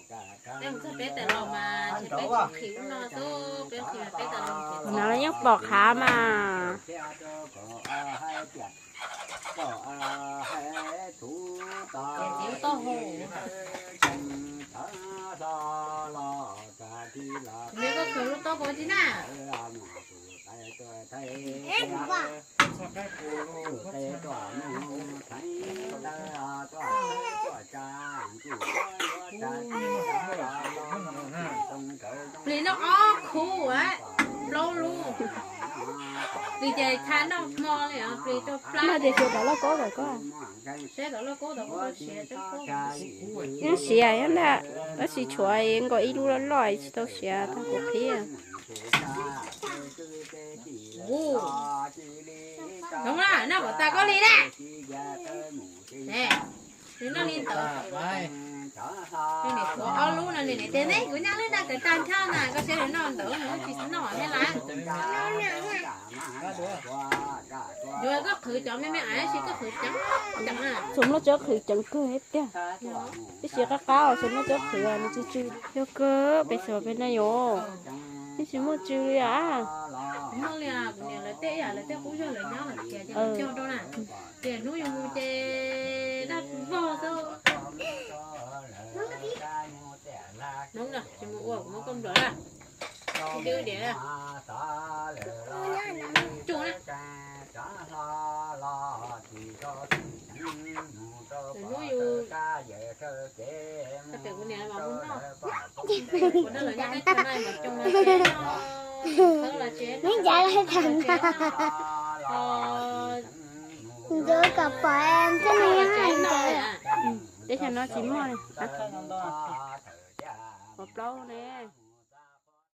Peb mus txog peb tas los mas peb tsis nqhis ub no xwb, peb nqhis mas peb tas los. No yeej pom qhav mas. Txiv tau hu. Nws koj khwv lub taub hau tib na. Plis noj ob khub, plaub lub. Plis ces tha noj hmo li os, plis rau plab. Noj ces xyuas tom lauj kaub tom ko. Saib tom lauj kaub tom ko siav tseeb. Yeej siav ntag, tab sis tshuav nkaus ib lub loj loj tsis tau siav tag kuv qhib. Noj kom tas koj li na. Nws noj li ntawd. Nws tshuav ob lub no, nws tias neb kuv nyob lub no kawg tag nrho na, koj saib nws noj ntawd nws tsis noj thiab lawm. Yuav koj qhwv cov me me ais tab sis koj qhwv ceev ceev na. Txhua muaj tsob qhwv ceev kawg thiab tiag. Tab sis qab qab txhua muaj tsob qhwv nws tsw tsw. Yog kawg pes xav pes na yom. Tab sis muaj tsw li a. Muaj li, kuv niam lawv tej ib yam lawv tej qub zog lawv nyob lawm tias ces cog rau na. Ces hnub yus mus ces daj vog xwb. Hnub no tsis mus ua kuv muab koj nplawm na. Twb diam na. Tsuj na. Hnub yus, kuv niam mas mus noj. Kuv noj lawm nyob teb chaws no mas coo los tsev no. Thawb los tsev no. Ncav kom pom thiab no. Teb chaws no tsis muaj li. Pom plaub ne.